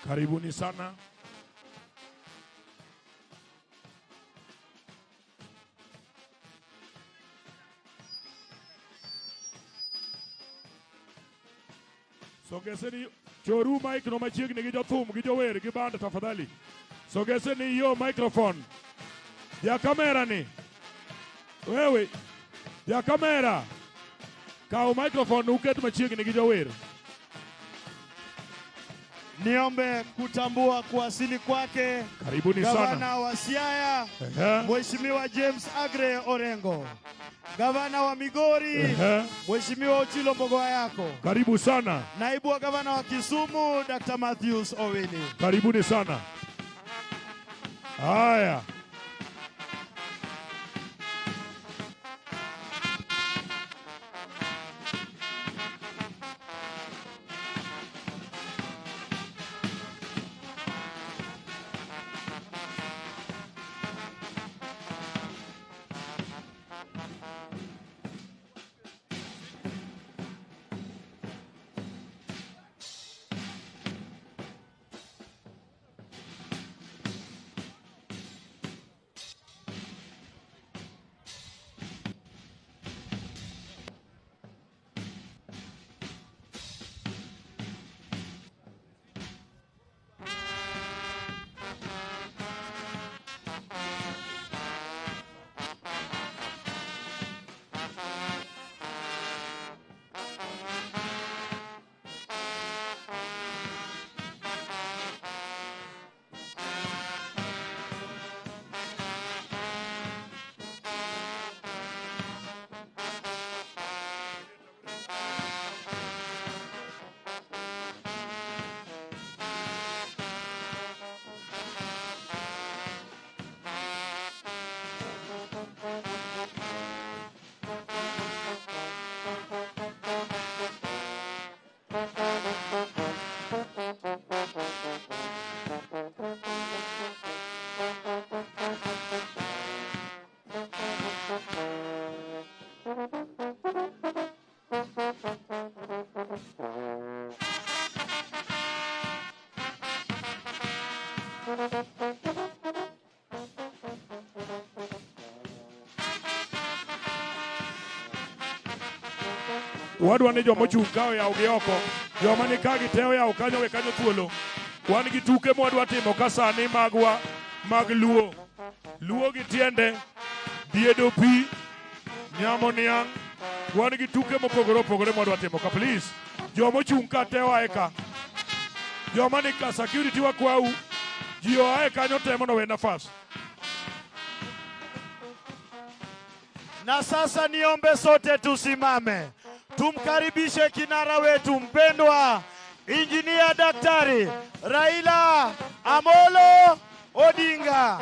Karibuni sana. Sogezeni choru mic no machiegni gi jothum gi jower gi band tafadhali. Sogezeni hiyo microphone. Ya kamera ni. Wewe. Ya kamera. Kao microphone uket machiegni gi jower. Niombe kutambua kuwasili kwake karibuni sana gavana wa Siaya, Mheshimiwa James Agre Orengo, gavana wa Migori, Mheshimiwa Ochilo Mbogoyako, karibu sana, naibu wa gavana wa Kisumu Dr. Matthews Owili, karibuni sana. Haya. Wadwa ni joma ochung' ka oyaw gi oko, joma ni ka gi te oyaw kanyo we kanyo thuolo. Wan gi tuke mwadwa timo ka sani magwa mag Luo. Luo gi tiende, diedo pi, nyamo niang'. Wan gi tuke mopogore opogore mwadwa timo ka, please. Joma ochung' ka te oae ka. Joma ni ka security wakwau, ji oae kanyo te mondo owe nafas. Na sasa niombe sote tusimame. Tumkaribishe kinara wetu mpendwa Injinia Daktari Raila Amolo Odinga.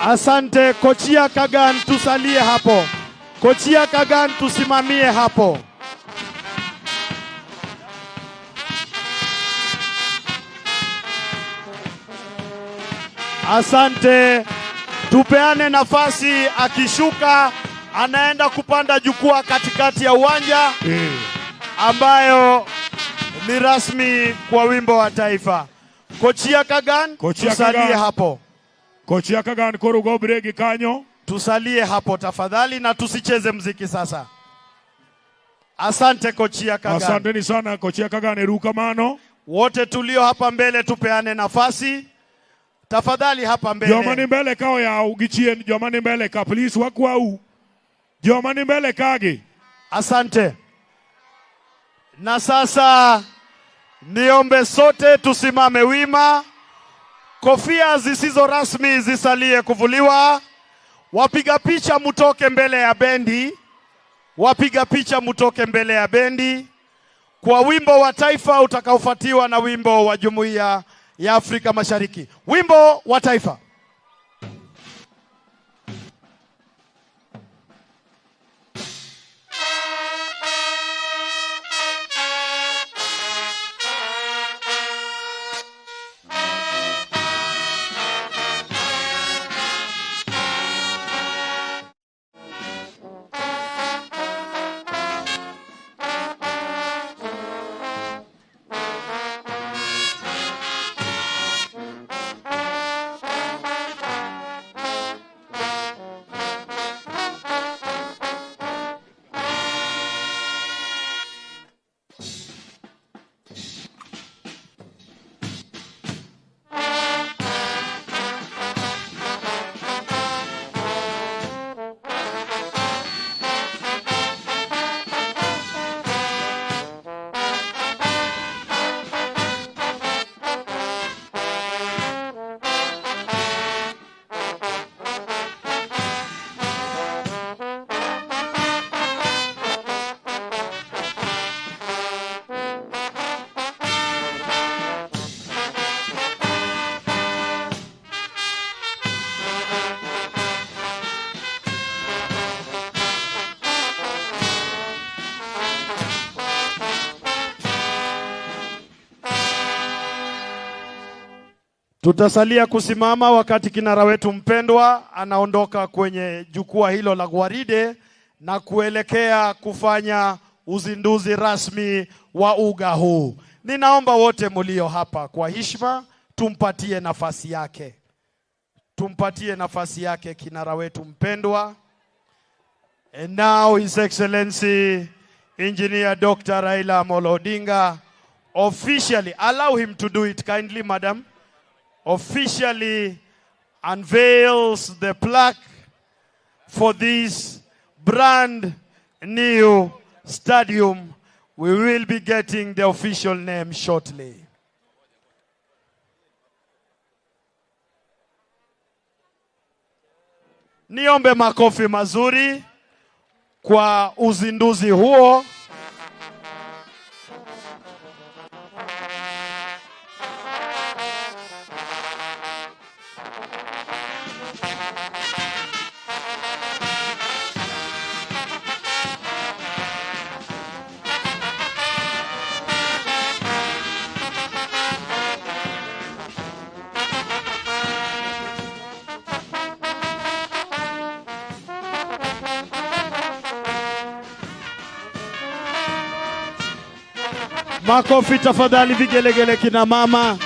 Asante Kochia Kagan, tusalie hapo. Kochia Kagan, tusimamie hapo. Asante, tupeane nafasi. Akishuka anaenda kupanda jukwaa katikati ya uwanja ambayo ni rasmi kwa wimbo wa taifa. Kochia Kagan, Kochia tusalie Kagan. Hapo. Kochia Kagan koro go bregi kanyo. Tusalie hapo tafadhali na tusicheze mziki sasa. Asante Kochia Kagan. Asanteni sana Kochia Kagan, erukamano. Wote tulio hapa mbele tupeane nafasi. Tafadhali hapa mbele. Joma ni mbele ka oyaw gi chien, joma ni mbele ka please wakwau. Joma ni mbele kagi. Asante. Na sasa niombe sote tusimame wima. Kofia zisizo rasmi zisalie kuvuliwa. Wapiga picha mutoke mbele ya bendi. Wapiga picha mutoke mbele ya bendi kwa wimbo wa taifa utakaofuatiwa na wimbo wa Jumuiya ya Afrika Mashariki. Wimbo wa taifa. Tutasalia kusimama wakati kinara wetu mpendwa anaondoka kwenye jukwaa hilo la gwaride na kuelekea kufanya uzinduzi rasmi wa uga huu. Ninaomba wote mulio hapa kwa heshima tumpatie nafasi yake. Tumpatie nafasi yake kinara wetu mpendwa. And now His Excellency Engineer Dr. Raila Amolo Odinga officially, allow him to do it kindly, madam, officially unveils the plaque for this brand new stadium. We will be getting the official name shortly. Niombe makofi mazuri kwa uzinduzi huo. Makofi tafadhali, vigelegele kina mama.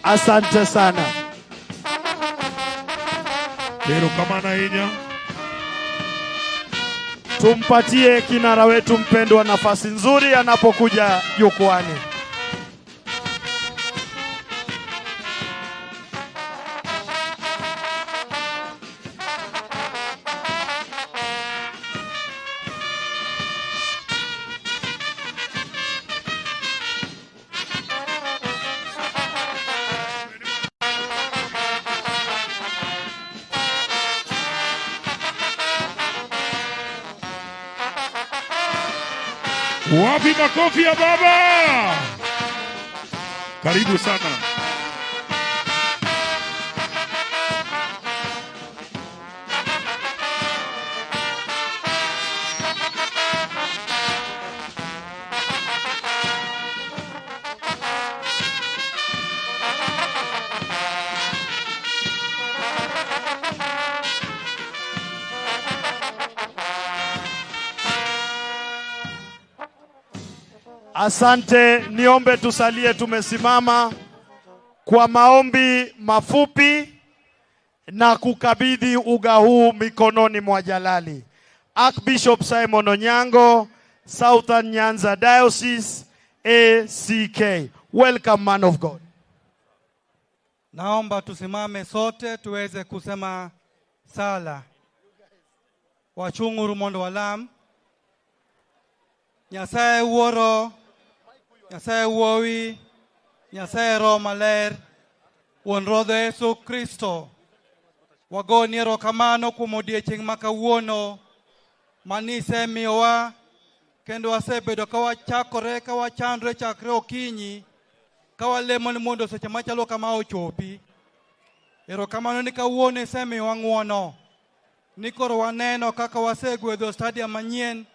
Asante sana. Erokamano ahinya. Tumpatie kinara wetu mpendwa nafasi nzuri anapokuja jukwaani. Wapi makofi ya baba? Karibu sana. Asante, niombe tusalie tumesimama kwa maombi mafupi na kukabidhi uga huu mikononi mwa Jalali. Archbishop Simon Onyango, Southern Nyanza Diocese, ACK. Welcome, man of God. Naomba tusimame sote tuweze kusema sala. Wachunguru mondo walam. Nyasaye Wuoro, Nyasaye Wuowi, Nyasaye Roho Maler, Wuon Ruodhwa Yesu Kristo. Wagoni erokamano kuom odiechieng' ma kawuono manisemiyowa kendo wasebedo ka wachakore ka wachandre chakre okinyi ka walemo ni mondo seche machalo kama ochopi. Erokamano ni kawuono isemiyowa ng'uono ni koro waneno kaka wasegwedho stadium manyien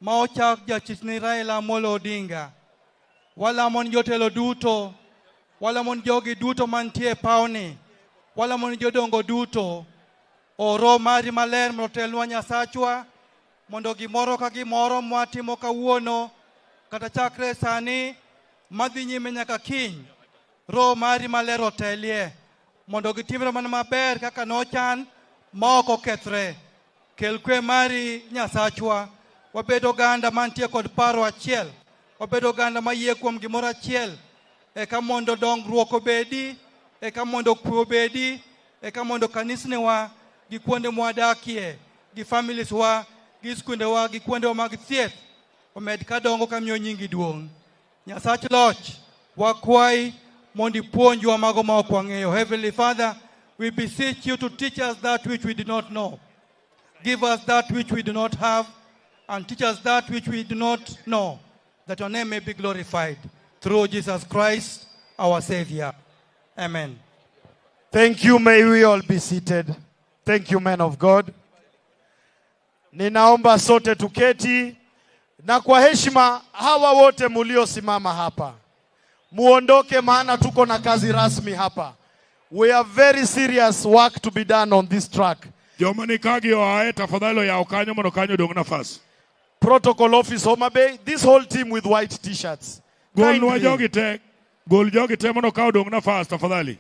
ma ochak jachichni Raila Amolo Odinga. Walamo ni jotelo duto, walamo ni jogi duto mantie e pawni, walamo ni jodongo duto. Oro mari maler mondo otelnwa Nyasachwa, mondo gimoro ka gimoro mwatimo kawuono kata chakre sani madhi nyime nyaka kiny, Roho mari maler otelie mondo gitimre mana maber kaka nochan ma ok okethre. Kel kwe mari Nyasachwa, wabed oganda mantie kod paro achiel, wabed oganda mayie kuom gimoro achiel, eka mondo dongruok obedi, eka mondo kwe obedi, eka mondo kanisniwa gi kuonde mwadakie, gi families wa, gi skundewa, gi kuondewa mag thieth omed kadongo kamiyo nyingi duong'. Nyasach loch, wakwayi mondo ipuonjwa mago ma ok wang'eyo. Heavenly Father, we beseech you to teach us that which we do not know. Give us that which we do not have, and teach us that which we do not know, that your name may be glorified. Through Jesus Christ, our Savior. Amen. Thank you. May we all be seated. Thank you, men of God. Ninaomba sote tuketi. Na kwa heshima, hawa wote muliosimama hapa muondoke, maana tuko na kazi rasmi hapa. We have very serious work to be done on this track. Joma ni ka gi oaye tafadhali oyaw kanyo mondo kanyo odong' nafas. Protocol Office Homa Bay, this whole team with white T-shirts. Golnwa Kindly, jogi te. Gol jogi te mondo ka odong' nafas tafadhali.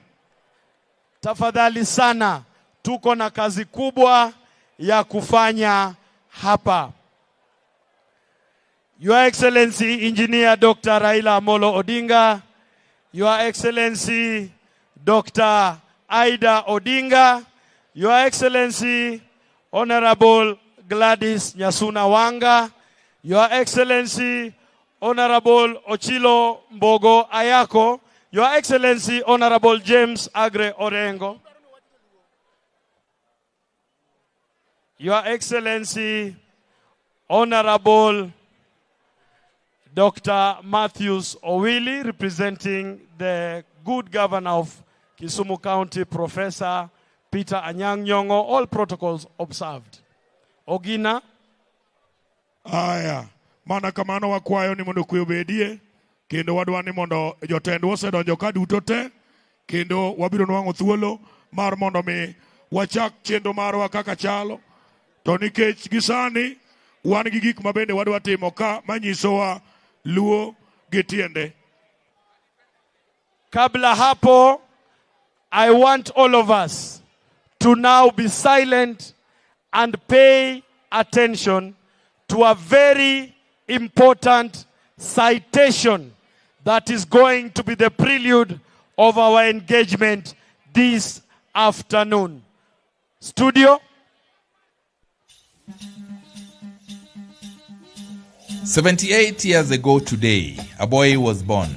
Tafadhali sana, tuko na kazi kubwa ya kufanya hapa. Your Excellency Engineer Dr. Raila Amolo Odinga, Your Excellency Dr. Ida Odinga, Your Excellency Honorable Gladys Nyasuna Wanga, Your Excellency Honorable Ochilo Mbogo Ayako, Your Excellency Honorable James Agre Orengo, Your Excellency Honorable Dr. Matthews Owili, representing the good governor of Kisumu County, Professor Peter Anyang' Nyong'o, all protocols observed. Ogina. Aya, mana kamano wakwayo ni mondo kwe obedie, kendo wadwa ni mondo jotendwa osedonjo ka duto te, kendo wabiro nwang'o thuolo mar mondo mi wachak chenro marwa kaka chalo. To nikech gi sani wan gi gik ma bende wadwa timo ka manyisowa Luo gi tiende. Kabla hapo, I want all of us to now be silent and pay attention to a very important citation that is going to be the prelude of our engagement this afternoon. Studio. 78 years ago today, a boy was born.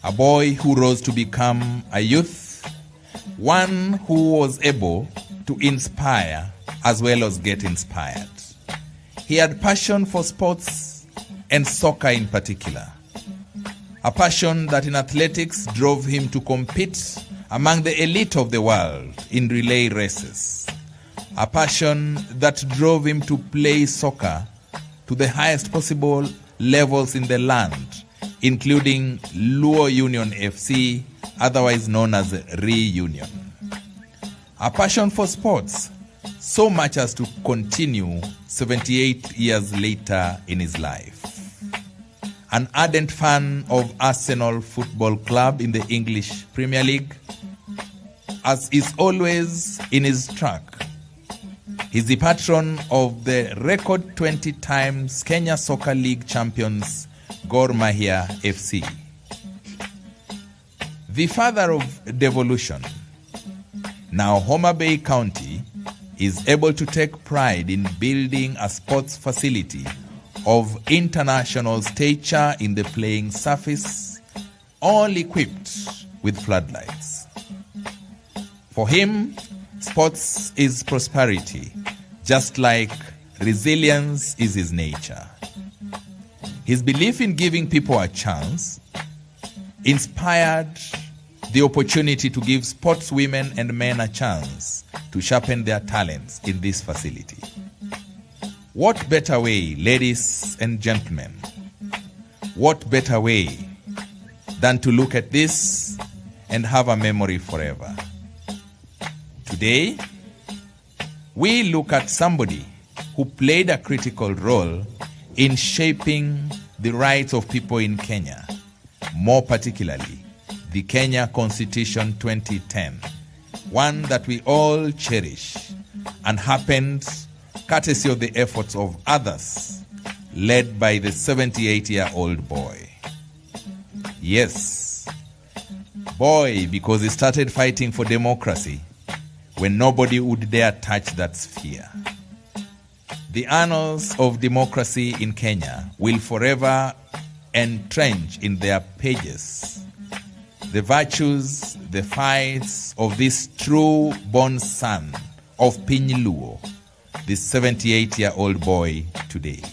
A boy who rose to become a youth, one who was able to inspire as well as get inspired. He had passion for sports and soccer in particular. A passion that in athletics drove him to compete among the elite of the world in relay races. A passion that drove him to play soccer to the highest possible levels in the land, including Luo Union FC, otherwise known as Reunion. A passion for sports, so much as to continue 78 years later in his life. An ardent fan of Arsenal Football Club in the English Premier League, as is always in his track. He's the patron of the record 20 times Kenya Soccer League champions Gor Mahia FC. The father of devolution, now Homa Bay County is able to take pride in building a sports facility of international stature in the playing surface, all equipped with floodlights. For him, sports is prosperity, just like resilience is his nature. His belief in giving people a chance inspired the opportunity to give sports women and men a chance to sharpen their talents in this facility. What better way, ladies and gentlemen, what better way than to look at this and have a memory forever? Today, we look at somebody who played a critical role in shaping the rights of people in Kenya, more particularly the Kenya Constitution 2010, one that we all cherish and happened courtesy of the efforts of others, led by the 78-year-old boy. Yes, boy, because he started fighting for democracy when nobody would dare touch that sphere. The annals of democracy in Kenya will forever entrench in their pages the virtues, the fights of this true born son of Piny Luo, this 78-year-old boy today.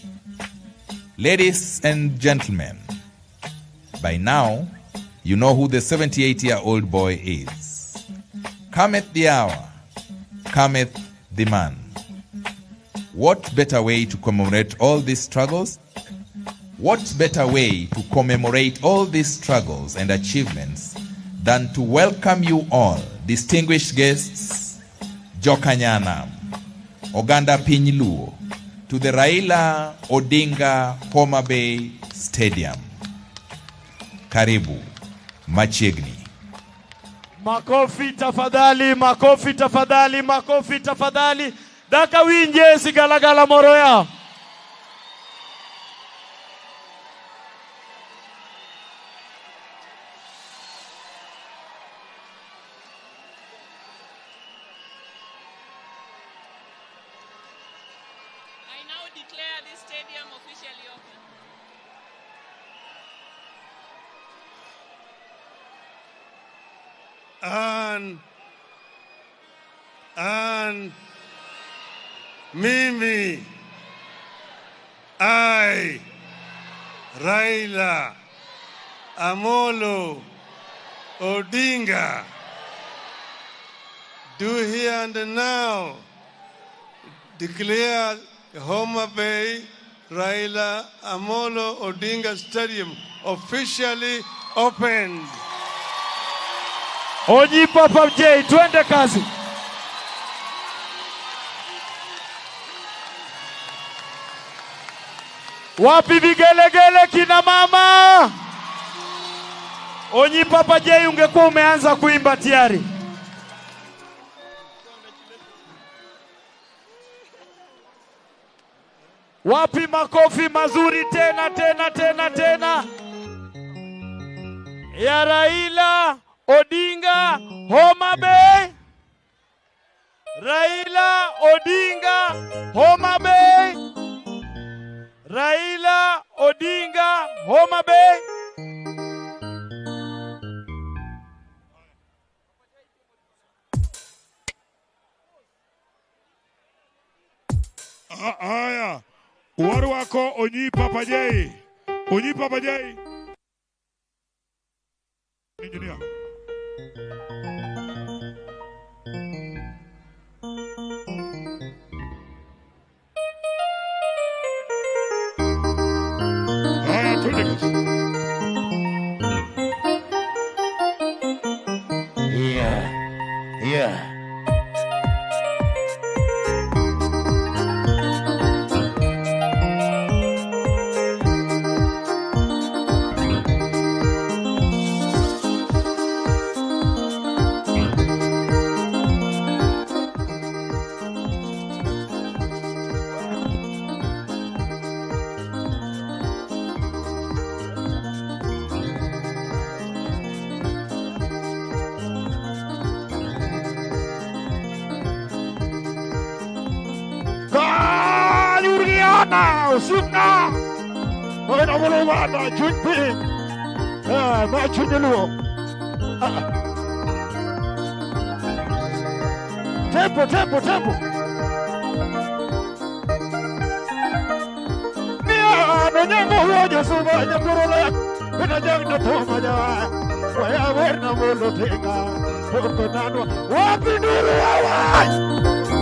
Ladies and gentlemen, by now, you know who the 78-year-old boy is. Cometh the hour, cometh the man. What better way to commemorate all these struggles What better way to commemorate all these struggles and achievements than to welcome you all, distinguished guests, Jokanyanam, Oganda Piny Luo, to the Raila Odinga Homa Bay Stadium. Karibu, machiegni. Makofi tafadhali, makofi tafadhali, makofi tafadhali. Daka winje sigalagala moro ya. I now declare this stadium officially open. An, mimi, I, Raila Amolo Odinga, do here and now declare Homa Bay Raila Amolo Odinga Stadium officially opened. Onyi Papa J, twende kazi. Wapi vigelegele kina mama? Onyi Papa J, ungekuwa umeanza kuimba tayari. Wapi makofi mazuri tena tena tena tena ya Raila Odinga Homa Bay. Raila Odinga Homa Bay. Raila Odinga Homa Bay. Haya, warwako Onyi Papa J. Onyi Papa J. Engineer. Haya, twende kazi. Yeah. Sukna, mga wala chunpi, ma chunilo. Tempo, tempo, tempo. Niya, nonyango huojo suba nyakurola, pinajang na toma ja, waya werna molo tinga, poko nanwa, wapi nuru awai.